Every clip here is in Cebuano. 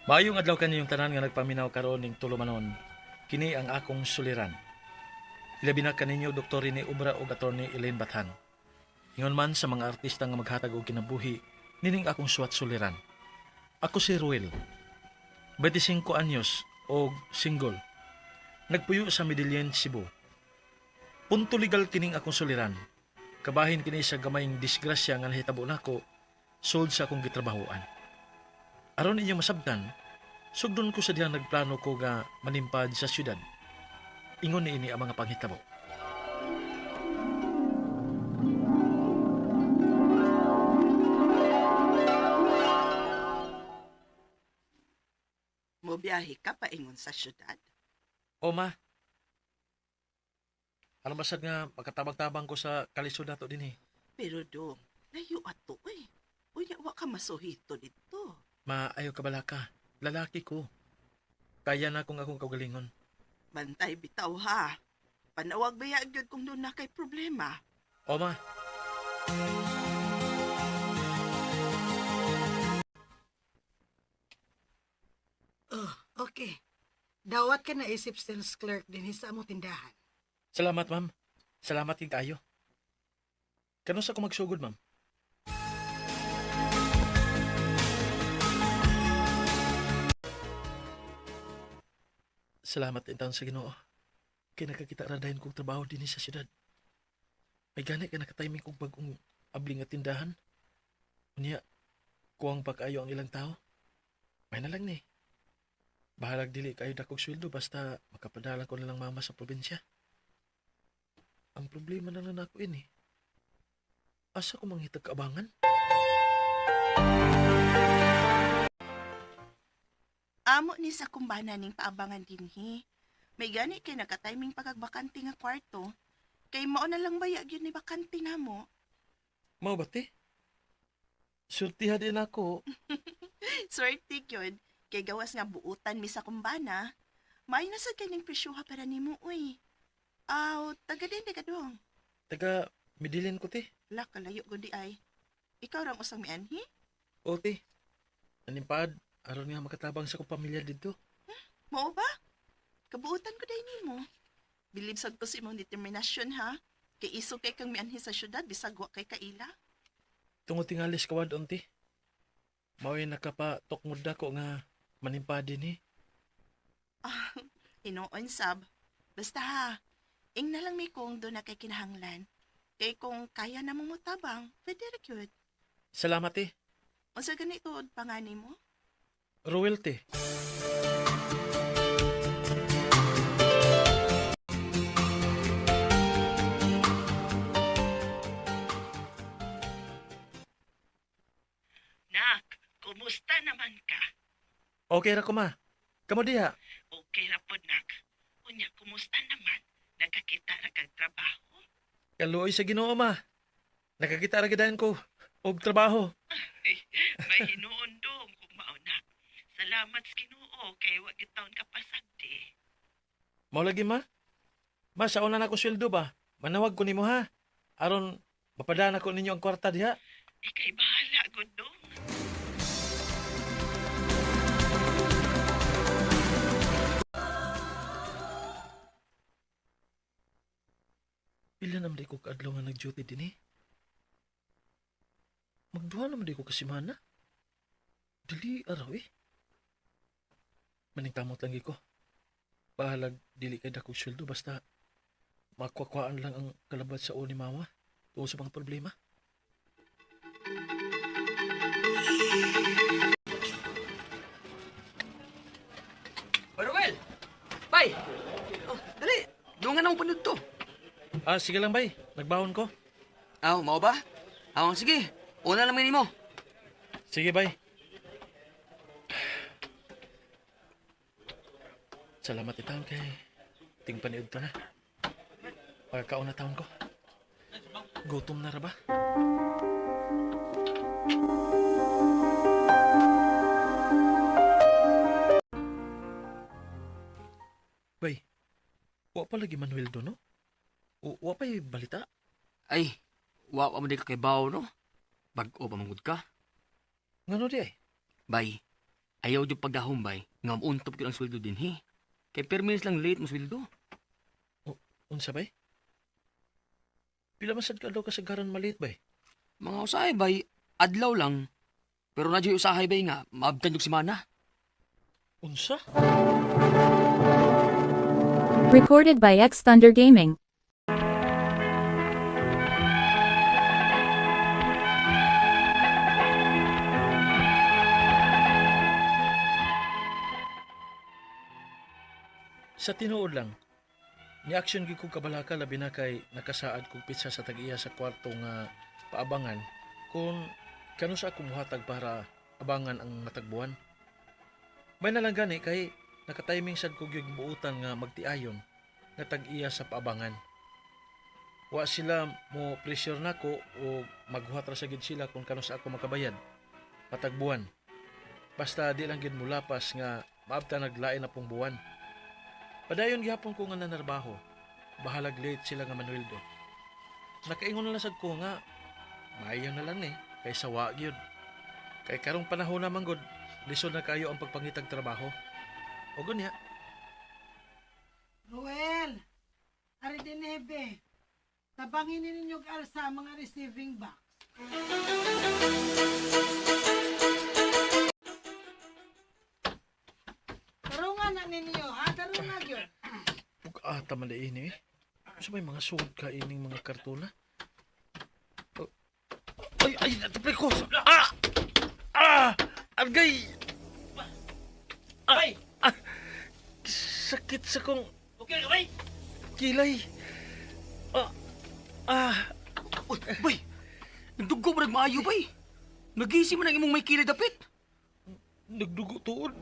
Maayong adlaw kaninyong tanan nga nagpaminaw karon ning tulumanon. Kini ang akong suliran. Ilabi na kaninyo Dr. Rene Obra ug Attorney Elaine Bathan. Ingon man sa mga artista nga maghatag og kinabuhi nining akong suwat suliran. Ako si Ruel. 25 anyos og single. Nagpuyo sa Medellin, Cebu. Punto legal kining akong suliran. Kabahin kini sa gamayng disgrasya nga nahitabo nako sulod sa akong gitrabahoan. Aron inyong masabtan, sugdon ko sa dihang nagplano ko nga manimpad sa syudad. Ingon niini ang mga panghitabo. Mobiyahe ka paingon sa syudad? O ma, alam basad nga makatabang-tabang ko sa kalisod nato dinhi. Pero dong, layo ato eh. Unya wa ka masuhito dito. Ma, ayaw ka balaka. Lalaki ko. Kaya na kung akong kaugalingon. Bantay bitaw ha. Panawag baya gyud kung doon na kay problema. O ma. Oh, okay. Dawat ka na isip sales clerk din sa among tindahan. Salamat, ma'am. Salamat din kayo. Kano sa ko magsugod, ma'am? Salamat din taon sa Ginoo. Kay nakakita ra dayon kong trabaho dinhi sa syudad. May gani ka nakatiming kong bagong abli nga tindahan. Unya, kuwang pag-ayo ang ilang tao. May na lang ni. Bahalag dili kayo dakog sweldo basta makapadala ko na lang mama sa probinsya. Ang problema na lang nako ini. Asa ko manghitag kaabangan? Amo ni sa kumbana ning paabangan dinhi. May gani kay nakatiming pagagbakante nga kwarto. Kay mao na lang baya gyud ni bakante namo. Mao ba te? Surtiha din ako. Swerte gyud kay gawas nga buutan mi sa kumbana. May na sad kay ning presyuha para nimo uy. Aw, taga din ka dong. Taga Medellin ko te. La kalayo gud di ay. Ikaw rang usang mianhi? O te. Nanimpad aron nga makatabang sa kong pamilya didto. Mao ba? Kabuutan ko dahil nimo. Bilib sad ko sa imong determinasyon ha. Kay iso kay kang mianhi sa syudad bisag wa kay kaila. Tungod tingalis kawad unti. Mao'y nakapatukmod na ko nga manimpad din eh. Ah, hinuon sab. Basta ha, ing na lang mi kung doon na kay kinahanglan. Kay kung kaya na mo motabang, pwede ra gyud. Salamat eh. Unsa gani tuod pa nga nimo? Ruel te. Nak, kumusta naman ka? Okay ra ko ma. Kamo diha. Okay ra pod nak. Unya, kumusta naman? Nakakita ra kag trabaho? Kaluoy sa Ginoo ma. Nakakita ra gidayon ko og trabaho. May hinuon dong kung mao na. Salamat sa Ginoo kay wa gid taon kapasagdi. Mao lagi ma. Ma sa una na ko sweldo ba? Manawag ko nimo ha. Aron mapadana ko ninyo ang kwarta diha. Ikay bahala gud dong. Pila naman di ko kaadlaw nga nag-duty din eh. Magduha naman di ko kasimana. Dili araw eh. Maningkamot lang ko. Bahalag dili kay dakog sweldo basta makwakwaan lang ang kalabat sa ni mama tungkol sa mga problema. Ruel! Bay! Oh, dali! Doon nga na akong panood to. Ah, sige lang bay. Nagbahon ko. Aw, mao ba? Aw, sige. Una lang mo. Sige bay. Salamat itaon kay ting paniud to na. Pagkaon na taon ko. Gutom na ra ba? Bay, wa pa lagi Manuel do, no? O, wa pa yung balita? Ay, wa pa mo di ka kay Bao, no? Bag-o pa manggod ka. Ngano di ay? Bay, Ayaw jud pagdahom bay, nga untop gyud ang sweldo dinhi. Kay permis lang late mo sweldo. Unsa bay? Pila man sad ka daw kasagaran malit bay? Mga usahay bay, adlaw lang. Pero na usahay bay nga, maabtan jud semana. Unsa? Recorded by X Thunder Gaming. Sa tinuod lang, ni-action gyud kog kabalaka labi na kay nakasaad kog pitsa sa tag-iya sa kwarto nga paabangan kung kanu sa ako muhatag para abangan ang matagbuan. May na lang gani kay nakatiming sad kog yung buutan nga magtiayon nga tag-iya sa paabangan. Wa sila mo pressure nako o maghuhat ra sa gid sila kung kanu sa ako makabayad matagbuan. Basta di lang gid mulapas nga maabta naglain na pong buwan. Padayon gihapon ko nga nanarbaho. Bahalag late sila nga manueldo. Nakaingon na lang sad ko nga maayo na lang ni kay sawa gyud. Kay karong panahon naman gud, lisod na kayo ang pagpangitag trabaho. O gunya, Ruel, ari din hebe. Tabangin ninyo og alsa ang mga receiving box. Tarungan na ninyo, ha? Tarungan yun. pug-ata man di ini eh. Sa may mga sugod ka ining mga kartuna. Oh. Ay, ay, natapay ko! Ah! Ah! Argay! Bay! Ah! Sakit sa kong Okay ka bay? kilay. Ah! Ah! Uy, bay! Nagdugo ba nagmaayo bay? Nagisi man ang imong may kilay dapit. Nagdugo tuod.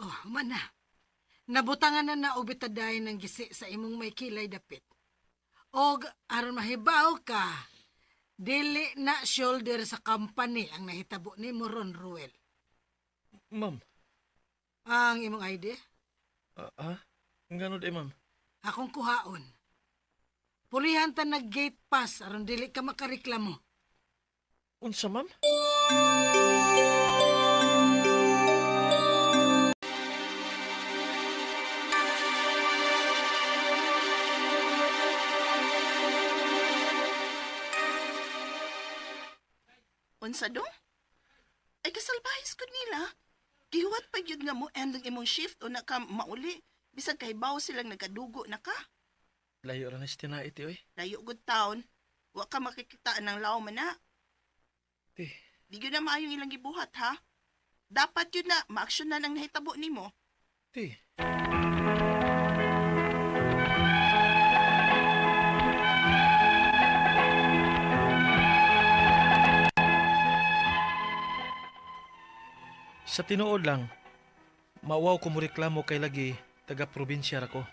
Oh, mana. Nabutangan na na ubitadayon ng gisi sa imong may kilay dapit. Og aron mahibaw ka, dili na shoulder sa company ang nahitabo ni ron, Ruel. Ma'am. Ang imong ID, Ah, ah? Ngano di, ma'am? akong kuhaon. Pulihan ta nag gate pass aron dili ka makareklamo. Unsa, ma'am? Unsa dong? Ay kasalbahis ko nila. Gihuwat pa gyud nga mo end ang imong shift o na ka mauli. Bisag kahibaw silang nagkadugo na ka. Layo ra na si tinait, oy. Layo gud taon. Wa ka makikita ng law man na. Ti, Di gyud na maayong ilang gibuhat ha. Dapat yun na maaksyonan ang nahitabo nimo. ti. Sa tinuod lang, mawaw ko mo reklamo kay lagi taga-probinsya ra ko.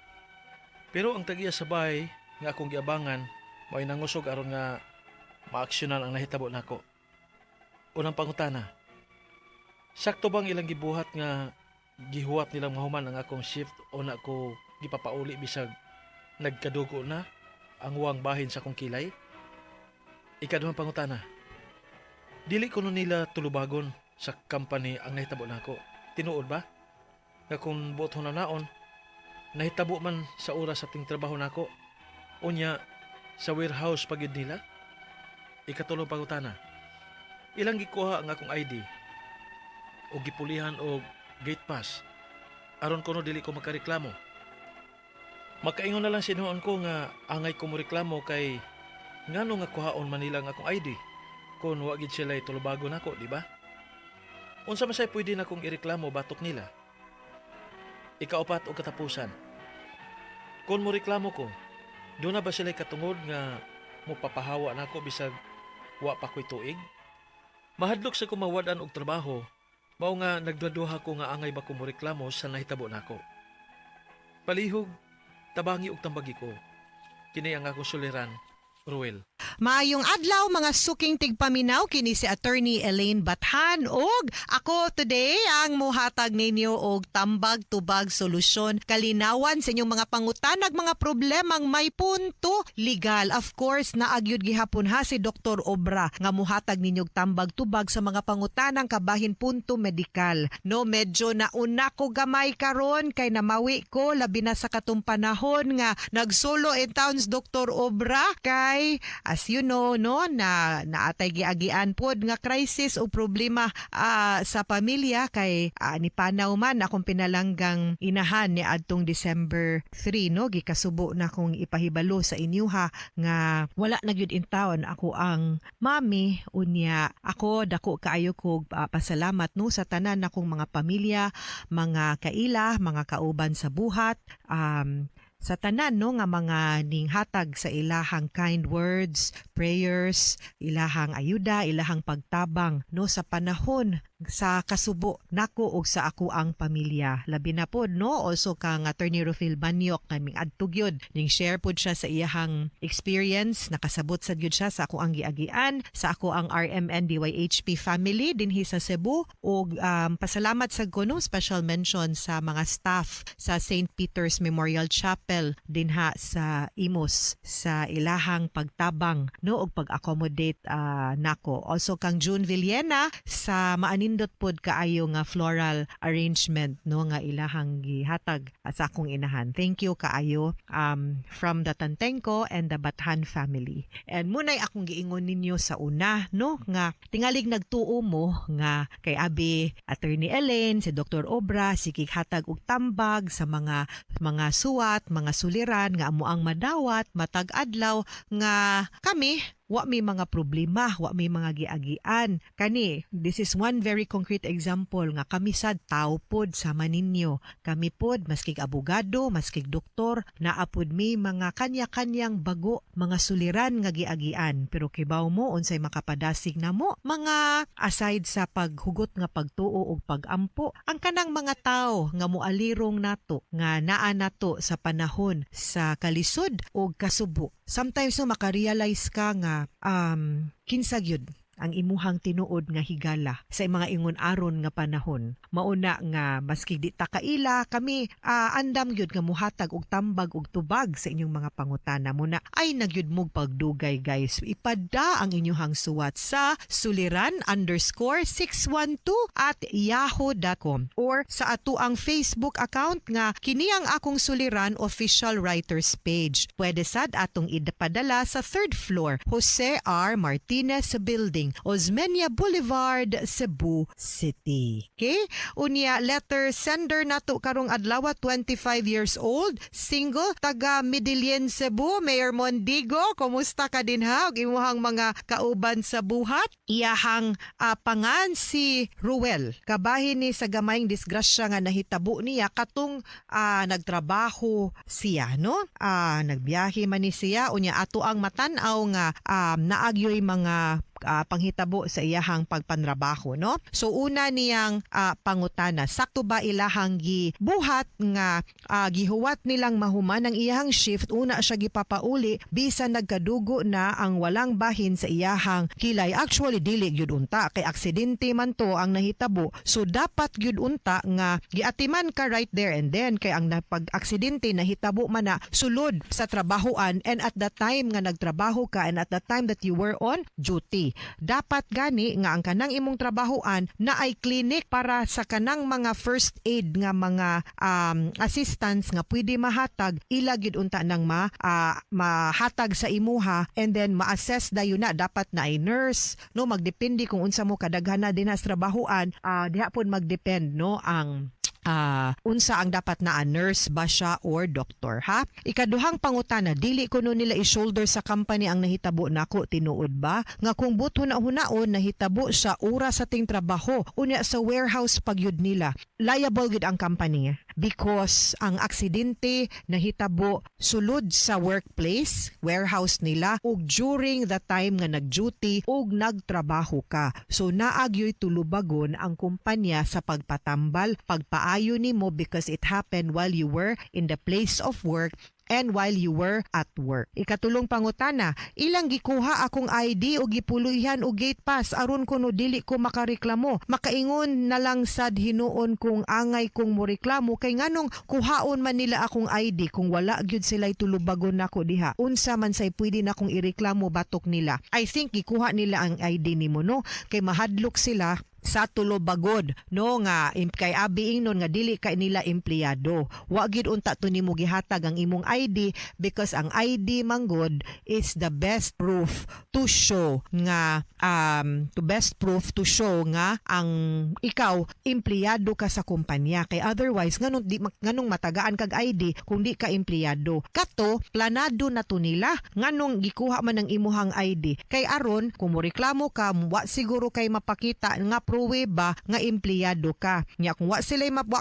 Pero ang tagiya sa bahay nga akong giabangan, mao'y nangusog aron nga maaksyonan ang nahitabo nako. Unang pangutana, sakto bang ilang gibuhat nga gihuwat nilang mahuman ang akong shift o na ko gipapauli bisag nagkadugo na ang huwang bahin sa akong kilay? Ikaduhang pangutana, dili kuno nila tulubagon sa company ang nahitabo nako. Tinuod ba? Nga kung buot naon, nahitabo man sa oras sa ting trabaho nako. Unya, sa warehouse pag yun nila? Ikatulong pangutana, ilang gikuha ang akong ID o gipulihan og gate pass aron kuno dili ko makareklamo. Makaingon na lang sinuon ko nga angay ko moreklamo kay ngano nga kuhaon man nila ang akong ID kung wa gid sila tulubago nako, di ba? Unsa man say pwede na kong ireklamo batok nila? Ikaupat og katapusan. Kung moreklamo ko, doon na ba sila katungod nga mopapahawa nako bisag wa pa ko'y tuig? Mahadlok sa kumawad-an og trabaho, mao nga nagduha ko nga angay ba ko moreklamo sa nahitabo nako. Palihog, tabangi og tambagi ko. Kini ang akong suliran, Ruel. Maayong adlaw, mga suking tigpaminaw. Kini si Attorney Elaine Bathan ug ako today ang muhatag ninyo og tambag, tubag, solusyon, kalinawan sa inyong mga pangutanag, mga problemang may punto legal. Of course, naa gyud gihapon ha si Dr. Obra nga muhatag ninyo og tambag, tubag sa mga pangutanang kabahin punto medikal. No, medyo nauna ko gamay karon kay namawi ko, labi na sa katong panahon nga nagsolo in towns Dr. Obra, kay as you know, no, na naatay giagian pod nga crisis o problema sa pamilya kay nipanaw man akong pinalanggang inahan ni adtong December 3, no? Gikasubo na kong ipahibalo sa inyuha nga wala na gyud in town ako ang mami. Unya ako, dako kaayo kog pasalamat, no, sa tanan nakong mga pamilya, mga kaila, mga kauban sa buhat, sa tanan, no, nga mga ninghatag sa ilahang kind words, prayers, ilahang ayuda, ilahang pagtabang, no, sa panahon sa kasubo nako ug sa ako ang pamilya. Labi na pod, no, also kang Attorney Rufil Banyok nga adto gyud ning share pod siya sa iyahang experience, nakasabot sad gyud siya sa ako ang giagian sa ako ang RMN DYHP family dinhi sa Cebu. Ug pasalamat sa ko, no, special mention sa mga staff sa St. Peter's Memorial Chapel dinha sa Imus sa ilahang pagtabang, no, ug pag-accommodate nako. Also kang June Villena sa maanindot pod kaayo nga floral arrangement, no, nga ilahang gihatag sa akong inahan. Thank you kaayo from the Tantenko and the Bathan family. And munay akong giingon ninyo sa una, no, nga tingalig nagtuo mo nga kay abi Attorney Elaine, si Dr. Obra, sige hatag og tambag sa mga suwat, mga suliran nga amo ang madawat matag adlaw nga kami wa may mga problema, wa may mga giagian. Kani, this is one very concrete example nga kami sad tao pod sama ninyo. Kami pod, maskig abogado, maskig doktor, naa pod mi mga kanya-kanyang bago, mga suliran nga giagian. Pero kibaw mo unsay makapadasig namo, mga aside sa paghugot nga pagtuo ug pagampo, ang kanang mga tao nga moalirong nato, nga naa nato sa panahon sa kalisod ug kasubo. Sometimes, no, makarealize ka nga kinsa gyud ang imuhang tinuod nga higala sa mga ingon aron nga panahon. Mauna nga maski di ta kaila kami, andam gyud nga muhatag og tambag og tubag sa inyong mga pangutana. Muna ay nagyud mog pagdugay, guys. Ipada ang inyuhang suwat sa suliran_612@yahoo.com or sa atuang Facebook account nga kini ang Akong Suliran Official Writers Page. Pwede sad atong ipadala sa third floor, Jose R. Martinez Building, Osmeña Boulevard, Cebu City. Okay? Unya, letter sender nato karong adlaw, 25 years old, single, taga Medellin, Cebu. Mayor Mondigo, kumusta ka din ha? Ug imuhang mga kauban sa buhat. Iyahang pangan si Ruel. Kabahin ni sa gamayng disgrasya nga nahitabo niya katong nagtrabaho siya, no? Nagbiyahe man ni siya, unya ato ang matan-aw nga naagyoy mga panghitabo sa iyahang pagpanrabaho, no? So una niyang pangutana, sakto ba ilahang gibuhat nga gihuwat nilang mahuman ang iyahang shift una siya gipapauli bisan nagkadugo na ang walang bahin sa iyahang kilay? Actually, dili gyud unta kay aksidente man to ang nahitabo. So dapat gyud unta nga giatiman ka right there and then kay ang napag-aksidente nahitabo man na sulod sa trabahoan and at the time nga nagtrabaho ka and at the time that you were on duty. Dapat gani nga ang kanang imong trabahoan na ay clinic para sa kanang mga first aid nga mga assistance nga pwede mahatag, ila gyud unta nang mahatag sa imuha and then ma-assess dayon na. Dapat na ay nurse, no? Magdepende kung unsa mo kadaghan na din sa trabahoan, diha pod magdepend, no, ang unsa ang dapat na, nurse ba siya or doctor, ha? Ikaduhang pangutana, dili kuno nila i-shoulder sa company ang nahitabo nako? Tinuod ba nga kung buot huna-hunaon, nahitabo sa oras sa ting trabaho, unya sa warehouse pagyud nila, liable gyud ang company because ang aksidente nahitabo sulod sa workplace, warehouse nila, ug during the time nga nag-duty ug nagtrabaho ka. So naagyoy tulubagon ang kumpanya sa pagpatambal, pagpaayo nimo because it happened while you were in the place of work. and while you were at work. Ikatulong pangutana, ilang gikuha akong ID o gipuluihan og gate pass aron kuno dili ko makareklamo. Makaingon na lang sad hinuon kung angay kong moreklamo kay nganong kuhaon man nila akong ID kung wala gyud sila tulubagon nako diha. Unsa man say pwede na kong ireklamo batok nila? I think gikuha nila ang ID nimo, no, kay mahadlok sila sa tulobagod, no, nga kay abi ingnon nga dili kay nila empleyado. Wa gid unta to nimo gihatag ang imong ID because ang ID manggod is the best proof to show nga the best proof to show nga ang ikaw empleyado ka sa kumpanya, kay otherwise nganong matagaan kag ID kung di ka empleyado? Kato planado na to nila. Nganong gikuha man ang imuhang ID? Kay aron kung moreklamo ka, wa siguro kay mapakita nga pruweba nga empleyado ka. Nya kung wa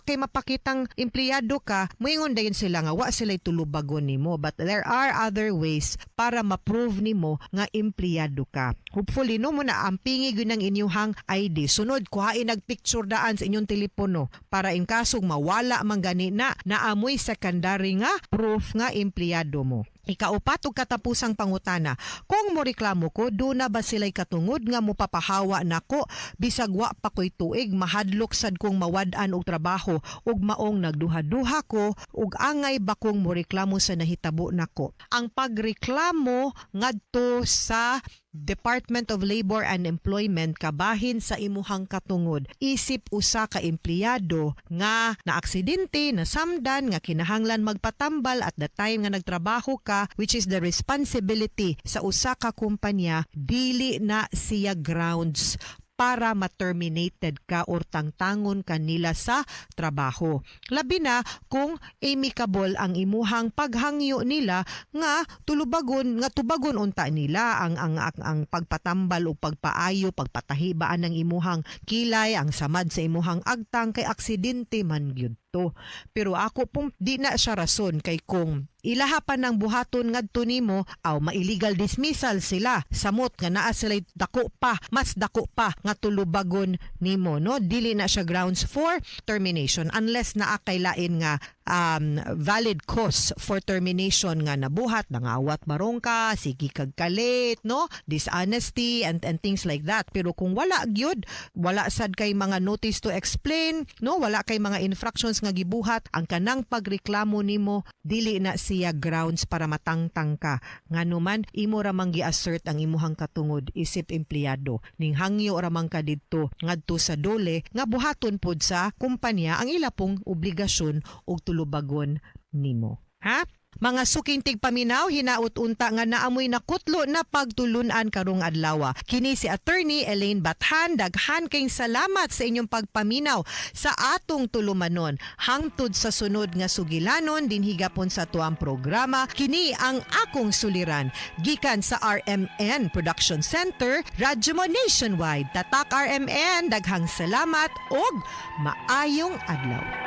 kay mapakitang empleyado ka, moingon dayon sila nga wa sila tulubagon nimo. But there are other ways para ma-prove nimo nga empleyado ka. Hopefully, no, mo na ampingi gyud ang inyuhang ID. Sunod, kuhain nagpicture daan sa inyong telepono para in kaso mawala man gani na, naamoy secondary nga proof nga empleyado mo. Ikaupat ug katapusang pangutana, kung moreklamo ko, duna ba sila'y katungod nga mopapahawa nako bisag wa pa ko'y tuig? Mahadlok sad kong mawad-an og trabaho ug maong nagduha-duha ko ug angay ba kong moreklamo sa nahitabo nako? Ang pagreklamo ngadto sa Department of Labor and Employment kabahin sa imuhang katungod isip usa ka empleyado nga naaksidente, nasamdan, nga kinahanglan magpatambal at the time nga nagtrabaho ka, which is the responsibility sa usa ka kumpanya, dili na siya grounds para ma-terminated ka or tangtangon ka nila sa trabaho. Labi na kung amicable ang imuhang paghangyo nila nga tulubagon, nga tubagon unta nila ang pagpatambal o pagpaayo, pagpatahibaan ng imuhang kilay, ang samad sa imuhang agtang, kay aksidente man gyud to. Pero ako pong di na siya rason, kay kung ilaha pa ng buhaton ngadto nimo aw ma-illegal dismissal sila, samot nga naa sila dako pa, mas dako pa nga tulubagon nimo, no? Dili na siya grounds for termination unless naa kay lain nga valid cause for termination nga nabuhat, nangawat barong ka, sige kag kalit, no, dishonesty and things like that. Pero kung wala gyud, wala sad kay mga notice to explain, no, wala kay mga infractions nga gibuhat, ang kanang pagreklamo nimo dili na siya grounds para matangtang ka, ngano man imo ra mang gi-assert ang imuhang katungod isip empleyado. Ning hangyo ra man ka didto ngadto sa DOLE nga buhaton pod sa kumpanya ang ila pong obligasyon og tulubagon nimo, ha? Mga suking tigpaminaw, hinaut unta nga naamoy nakutlo na pagtulunan karong adlaw. Kini si Attorney Elaine Bathan, daghan kayong salamat sa inyong pagpaminaw sa atong tulumanon. Hangtod sa sunod nga sugilanon dinhi gapon sa tuang programa, kini ang akong suliran. Gikan sa RMN Production Center, Radyo Mo Nationwide. Tatak RMN, daghang salamat og maayong adlaw.